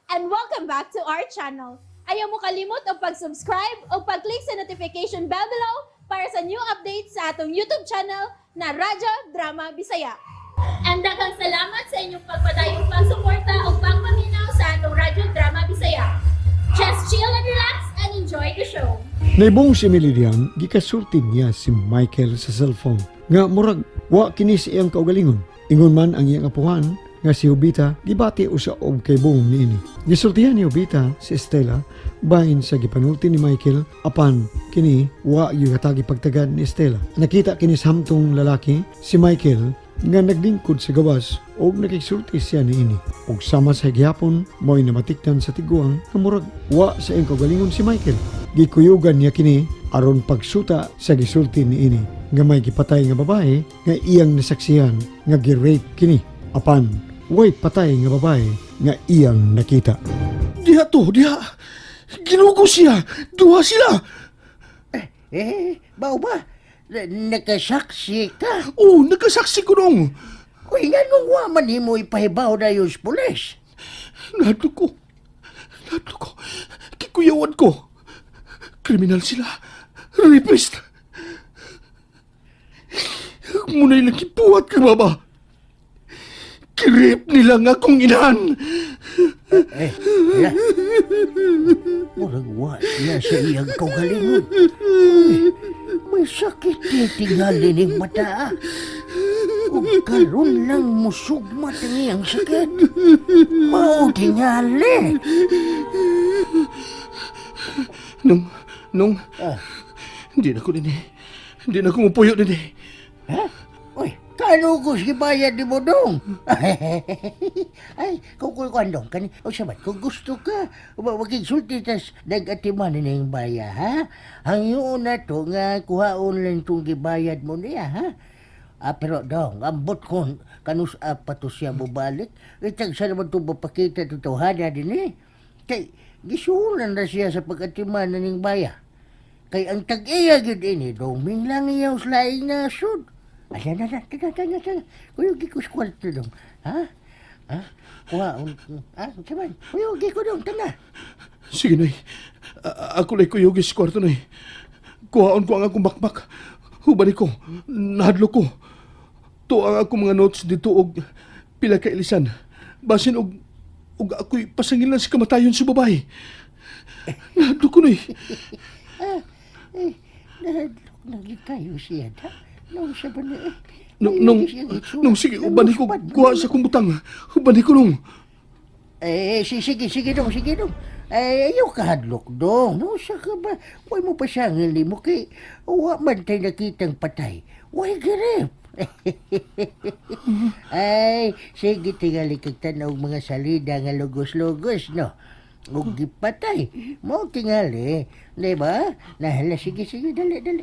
And welcome back to our channel. Ayaw mo kalimot og pag-subscribe o pag-click sa notification bell below para sa new updates sa atong YouTube channel na Radyo Drama Bisaya. And daghang salamat sa inyong pagpadayong pagsuporta o pagpaminaw sa atong Radyo Drama Bisaya. Just chill and relax and enjoy the show. Naibong si Emily diyang gikasulti niya si Michael sa cellphone. Nga murag wa kini sa iyang kaugalingon. Ingon man ang iyang apuhan nga si Jovita, gibati usa og kaybong niini. Gisultihan ni Jovita si Estela bahin sa gipanulti ni Michael, apan kini wa gyud pagtagad ni Estela. Nakita kini sa hamtong lalaki si Michael nga naglingkod sa gawas og nakigsulti siya niini. Og sama sa gihapon, mo'y namatikdan sa tiguang nga murag wa sa iyang kaugalingon si Michael. Gikuyugan niya kini aron pagsuta sa gisulti niini nga may gipatay nga babae nga iyang nasaksihan nga gi-rape kini. Apan way patay nga babae nga iyang nakita. Diha to, diha. Ginugo siya. Duha sila. Eh, mao ba? Nakasaksi ka? Oh, nagkasaksi ko nung. Uy, nganong wa man nimo ipahibaw na yung pulis? Nahadlok ko. Nahadlok ko. Gikuyawan ko. Kriminal sila. Rapist. Mao na'y gibuhat kang baba. Gi-rape nila nga akong inahan. Eh, hala. Murag wa siya sa iyang kaugalingon. Uy, may sakit ni tingali ning bata. Ug karon lang musugmat ang iyang sakit. Mao tingali. Nung, nung, Ah. hindi na ko din eh. Hindi na ko mupuyo din eh. Ha? Uy, kano ko gibayad nimo, dong? Ay, kung dong, kani, o sabat, kung gusto ka, makigsulti tas nag-atiman ning baya, ha? Hangyoon na to nga kuhaon lang itong gibayad mo niya, ha? Ah, pero dong, ambot kon kanus pa to siya mobalik. Itag sa naman itong mapakita ito tawhana din eh. Kay, gisulan na siya sa pag-atiman na ning baya. Kay ang tag-iya gyud ini, roaming lang iyaw sa laing nasod. Ala na na, taga, taga, taga. Kuyugi ko sa kwarto dong. Ha? Ha? Kuha, ha? Saman, kuyugi ko dong, tana. Sige, Noy. Ako la'y kuyugi sa kwarto, Noy. Kuhaon ko ang akong bakbak. Hubani ko. Nahadlok ko. To ang akong mga notes dito og pila ka ilisan. Basin og ako'y pasangilan sa kamatayon sa babae. Nahadlok ko, Noy. Ah, eh, nahadlok na gyud kayo siya, ha? Nung sa ba na eh? Nung, May nung, lagi siyang itsura. nung sige, ubani ko, Naluspad kuha man. sa akong butang. Ubani ko nung. Eh, sige, sige dong, sige dong. Eh, ayaw ka hadlok dong. No, sa ka ba? Huwag mo pa siyang mo kay wa man tayo nakitang patay. Way gi-rape. Ay, sige, tingali kag tanaw mga salida nga lugos-lugos, no? Ug gipatay. Mo tingali, di ba? Nahala, sige, sige, dali, dali.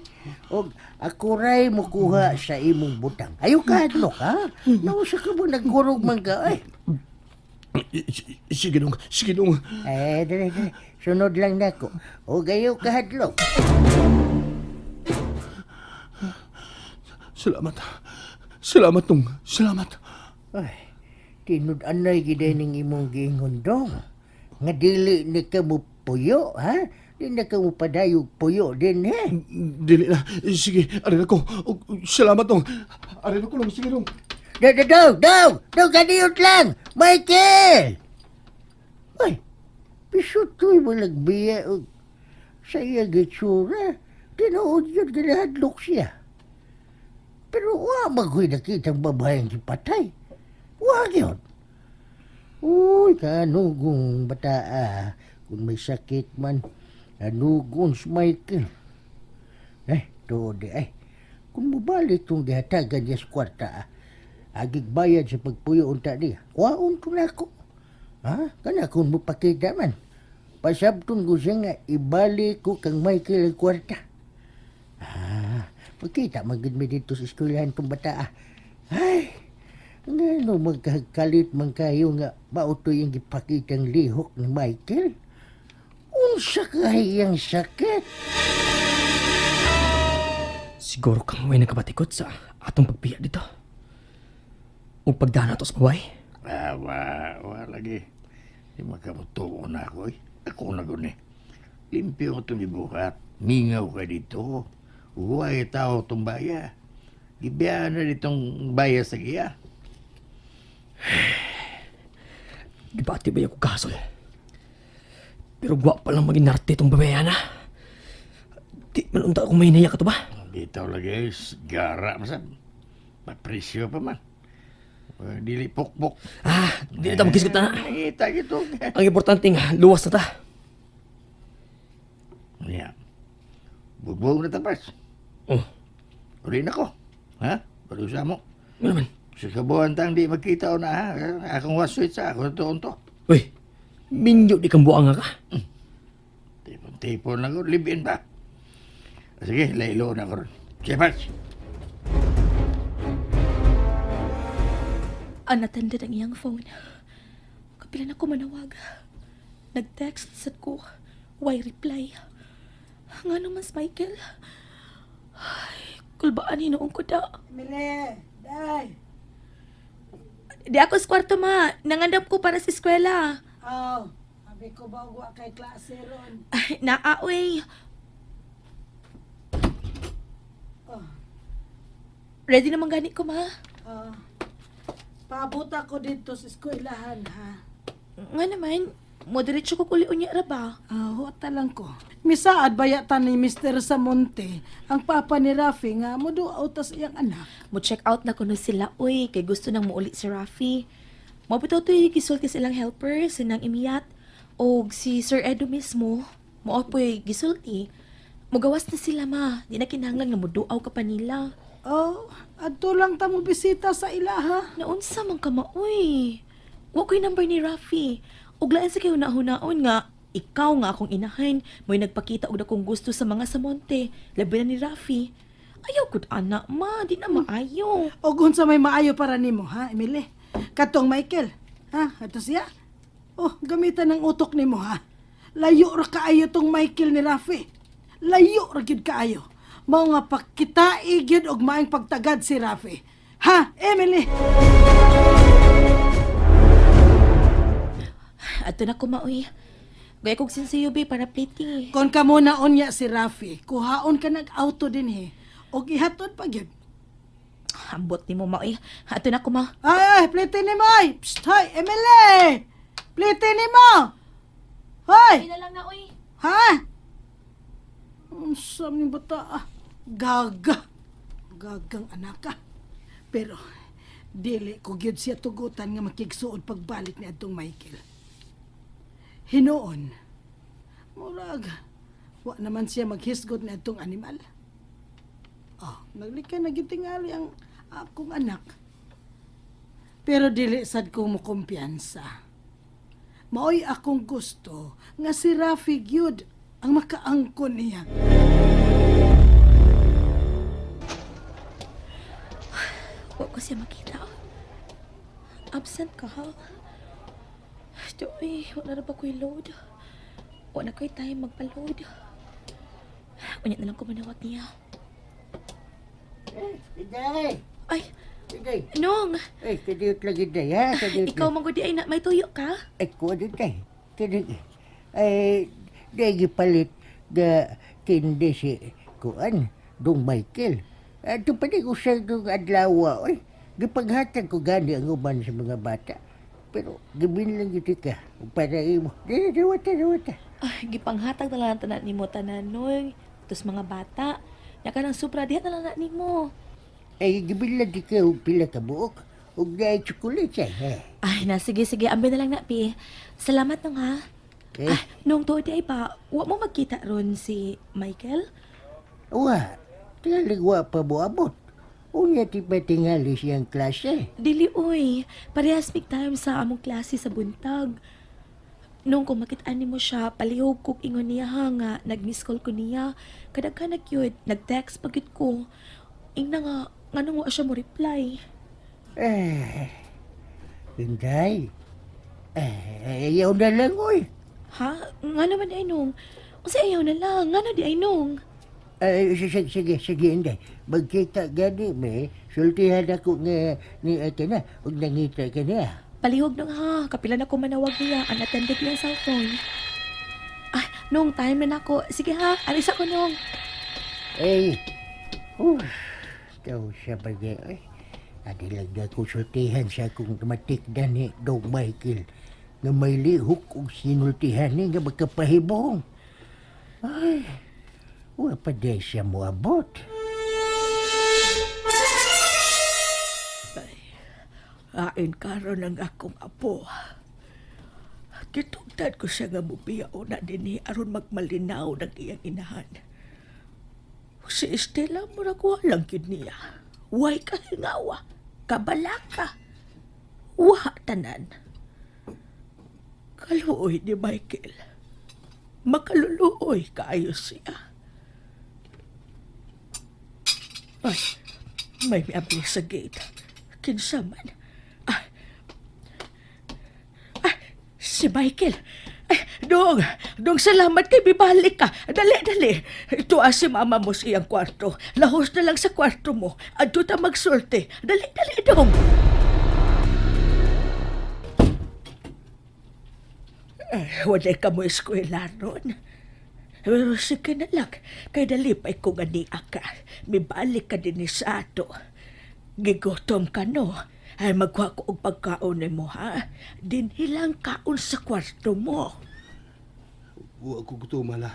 Og ako ray mukuha sa imong butang. Ayaw ka hadlok, ha? No, sa ka ba nagkurog man ka? Ay, Sige nung, sige nung. Eh, dali, dali. Sunod lang nako. O gayo kahadlok. Salamat. Salamat nung, salamat. Ay, tinud-anay gid ning imong giingon dong. Nga dili ni ka mo puyo, ha? Di na ka mo padayog puyo din, he? Dili na. Sige, arin ako. Salamat nung. Arin ako nung, sige nung. Daw, daw, daw, daw, kaniyot lang! Michael! Ay, pisot ko'y malagbiya og sa iya gitsura. Tinuod yun, ginahadlok siya. Pero wa magoy nakitang babaeng gipatay. Wa yun. Uy, kanugong bata ah. Kung may sakit man, anugon si Michael. Eh, tuod di ay. Kung mubalik itong gihatagan niya sa kwarta ah, agig bayad sa pagpuyo unta niya. Kuhaon ko na ako. Ha? Kana kung mapakita man. Pasabton ko siya nga ibalik ko kang Michael ang kwarta. Ah, pagkita magid mi dito sa eskwelahan tong bata ah. Ay, ngano magkakalit man kayo nga mautoy ang gipakitang lihok ni Michael? Unsa kay ang sakit? Siguro kang way nagkabatikot sa atong pagbiya dito. Ug pagdana to sa babae. Ah, wa, wa lagi. Di makamutuo na ako eh. Ako na guni. Limpyo ko itong gibuhat. Mingaw ka dito. Huwag tao itong baya. Gibiyaan na ditong baya sa giya. Gibati ba ako gasol? Pero gwa pa lang maginarte itong babae na. Di man unta ako may naiyak to ba? Bitaw lagi, gara masab. Papresyo pa man. Dili pokpok. Ah, di na ta magkisgot na. Nakita gito. Ang importante nga, luwas na ta. Yeah. Bugbog na tapas. Oh, Uli na ko. Ha? Barusa mo. ano naman? Sa kabuhan tang di magkita o na ha. Akong waswit sa ako toon to. Uy, minyo di kang buang nga ka. Tipon-tipon lang ko. Libin ba? Sige, laylo na ko ron. Sige, Pards. Unattended ang iyang phone. Kapila na ko manawag. Nag-text sad ko. Why reply? Nga naman si Michael. Ay, kulbaan hinuong ko da. Mile, day. Di ako sa kwarto ma. Nangandam ko para sa eskwela. Aw, sabi ko ba wa kay klase ron. Ay, naa, oy. Oh, Ready naman gani ko ma. oh. Paabot ako dito sa eskwelahan ha. Nga naman, moderate ko kuli unya ra ba? Ah, huwata lang ko. Misaad baya ta ni Mr. Samonte, ang papa ni Rafi nga muduaw tas iyang anak. Mo check out na kuno sila oy kay gusto nang muuli si Rafi. Mao bitaw to'y gisulti silang helper sinang imiyat og si Sir Edo mismo mao po'y gisulti. Mugawas na sila ma, di na kinahanglan nga muduaw ka pa nila. Oh, adto lang ta mo bisita sa ilaha. Naunsa man ka maoy. Wa ko'y number ni Rafi. Ug lain sa kay hunahunaon nga ikaw nga akong inahin, mo'y nagpakita og dakong gusto sa mga samonte, labi na ni Rafi. Ayaw gud ana ma, di na maayo. Og unsa may maayo para nimo ha, Emily? Katong Michael, ha? Ato siya. Oh, gamitan ng utok nimo ha. Layo ra kaayo tong Michael ni Rafi. Layo ra gyud kaayo. Mao nga pakitai gyud og maayong pagtagad si Rafi. Ha, Emily? Ato na ko maoy. Gaya kog sinsiyo be para plating. Kon ka muna unya si Rafi, kuhaon ka nag auto dinhi og ihatod pa gyud. Ambot nimo maoy. Ato na ko ma. Ay, ay, plite nimo ay. Psst, hoy, Emily! Plite nimo. Hoy! na lang na oy. Ha? Unsa man bata ah? Gaga. Gagang anak ka. Pero dili ko gyud siya tugutan nga makigsuod pagbalik ni adtong Michael. Hinuon. Murag wa naman siya maghisgot ni adtong animal. Oh, naglikay na gyud tingali ang akong anak. Pero dili sad ko mo kumpiyansa. Maoy akong gusto nga si Rafi gyud ang makaangkon niya. Wa ko siya makita. Absent ka ha? Tuoy, wala na ba ko'y load? Wala na ko'y time magpa-load. Unya na lang ko manawag niya. Eh, Inday! Ay, Inday! Nong! Eh, kadiyot lang Inday ha? Kadiyot Ikaw man gud di ay na, may tuyo ka? Ay, kuha din tay. Kini, ay, di gipalit ga tindi si kuan, dong Michael. Ato pa di ko sa dong adlaw, oy. Gipaghatag ko gani ang uban sa mga bata. Pero gibin lang gyud ka para imo. Di, diwata, diwata. Ay, gipanghatag na lang tanan nimo tanan nong. Tos mga bata. Naka nang supra diha na lang na nimo. Ay, gibin lang di ka og pila ka buok. Ug naay tsokolate eh. Ay, na sige sige, ambi na lang na pi. Salamat nong ha. Eh, Ah, nung tuod di ay pa, wa mo magkita ron si Michael? wa. Tingali wa pa moabot. Unya ti pa tingali siyang klase. Dili uy, parehas big time sa among klase sa buntag. Nung kung makit-an nimo siya, palihog kog ingon niya ha nga nag-miss call ko niya. Kadaghan na gyud, nag-text pa gyud ko. Ingna nga nganong wa siya mo reply. Eh, Inday. Eh, ayaw na lang, oy. Ha? Nga naman ay nung. Unsa ayaw na lang, ngano di ay nung. Ay, sige, sige, sige, Inday. Magkita gani, me. Sultihan ako nga ni ate na. Huwag nangita ka niya. Palihog nung ha, kapila na ko manawag niya, unattended yung cellphone. Ay, nung time na nako. Sige ha, alis ako nung. Ay, daw siya bagay. Ay, adilag na konsultihan sa akong matikdan ni Dog Michael nga may lihok og sinultihan ni nga magkapahibong. Ay, wa pa day siya moabot. Ain karon ang akong apo. Gitugtad ko siya nga mubiyaw na dinhi aron magmalinaw ng iyang inahan. Si Estela murag walang gyud niya. Way kahingawa, kabalaka. Wa tanan. Kaluoy ni Michael. Makaluluoy kaayo siya. Ay, may miabli sa gate. Kinsa man. Ah, ah, si Michael. Ay, dong, dong, salamat kay bibalik ka. Dali, dali. Ito ah, si mama mo sa iyang kwarto. Lahos na lang sa kwarto mo. Adto ta magsulti. Dali, dali, dong. Ay, walay ka mo eskwela ron. Pero sige na lang, kay nalipay ko nga niya ka. Mibalik ka din sa ato. Gigutom ka no. Ay magkuha ko og pagkaon nimo ha. Dinhilang kaon sa kwarto mo. Wa ko gutom mala.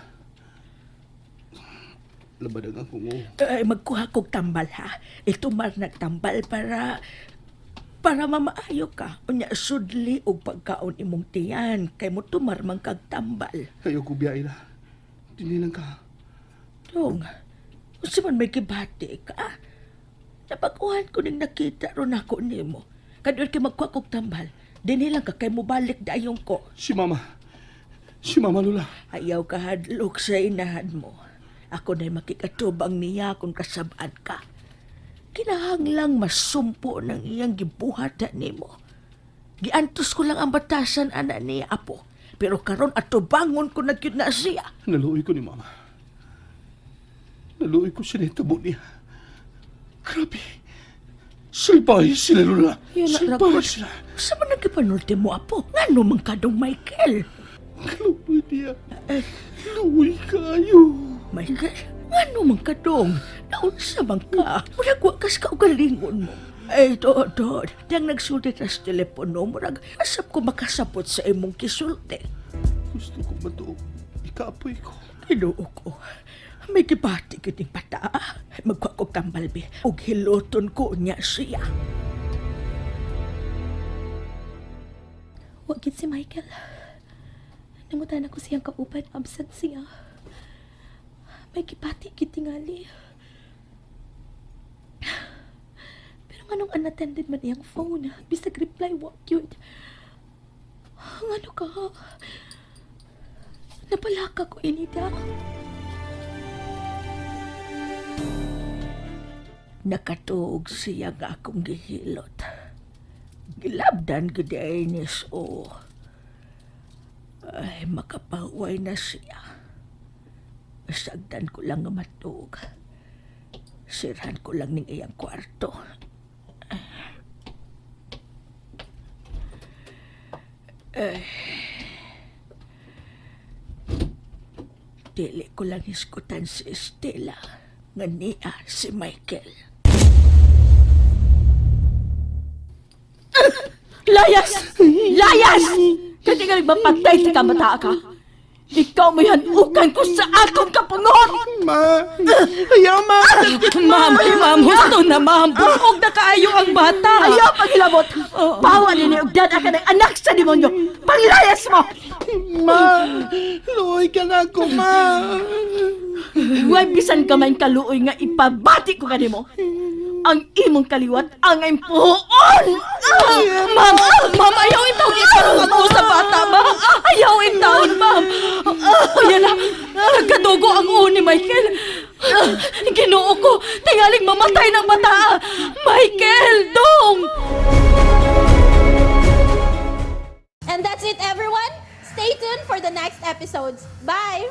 Labad ang akong ulo. Ay magkuha kog tambal ha. Itumar nagtambal para para mamaayo ka. Unya sudli og pagkaon imong tiyan kay mo tumar man kag tambal. Ayaw ko biyay la. Dili lang ka. Dong, unsa man may gibati ka? Nabaguhan ko ning nakita ron ako nimo. Kadiyot kay magkuha kog tambal. Dinhi lang ka kay mobalik dayon ko. Si mama. Si mama Lola. Ayaw ka hadlok sa inahan mo. Ako na'y makikatubang niya kung kasabaan ka. Kinahanglang masumpo ng iyang gibuhat nimo. Giantos ko lang ang batasan ana niya, apo. Pero karon atubangon ko na gyud na siya. Naluoy ko ni mama. Naluoy ko siya nitabo niya. Grabe. Salbahe sila, Lola. Yun na, Salbahe Ragod. sila. Sa man nagkipanulti mo, apo? Ngano man ka dong, Michael? Kaluoy niya. Luoy kayo. Michael, ngano man ka dong? Naunsa man ka? Murag wa kas kaugalingon mo. Ay, to, to. Diyang nagsulti tas telepono, murag asap ko makasapot sa imong kisulti. Gusto ko matuog. Ikaapoy ko. Ginoo ko. May gibati kining bata. Magkuha kog tambal bi. Og hiloton ko niya siya. Wa gid si Michael. Nangutan ako siyang kauban, absent siya. May gibati gid tingali. Pero nganong unattended man iyang phone, bisag reply wa gyud. Ngano ka? Napalaka ko inida. Nakatuog siya nga akong gihilot. Gilabdan gid ay ni so. Ay, makapaway na siya. Sagdan ko lang nga matuog. Sirhan ko lang ning iyang kwarto. Ay. Dili ko lang hisgutan si Estela nga niya si Michael. Layas! Layas! Kaya nga mapatay sa kabataa ka. Ikaw may hanukan ko sa akong kapungot! Ma! Ayaw, ma! Ma'am, ma'am, husto na ma'am. Bukog na kaayo ang bata. Ayaw paghilabot! Bawa ni Ugdan ka ng anak sa demonyo! Panglayas mo! Ma! Luoy ka na ako, ma! Way bisan ka man kaluoy nga ipabati ko kanimo. Ang imong kaliwat ang impuon! Ma'am, ma'am, ayaw intawon iparong ako sa bata, ma'am. Ayaw intawon, ma'am. O yan na, nagkadugo ang uo ni Michael. Ginoo ko, tingaling mamatay ng bata. Michael, dong! And that's it, everyone. Stay tuned for the next episodes. Bye!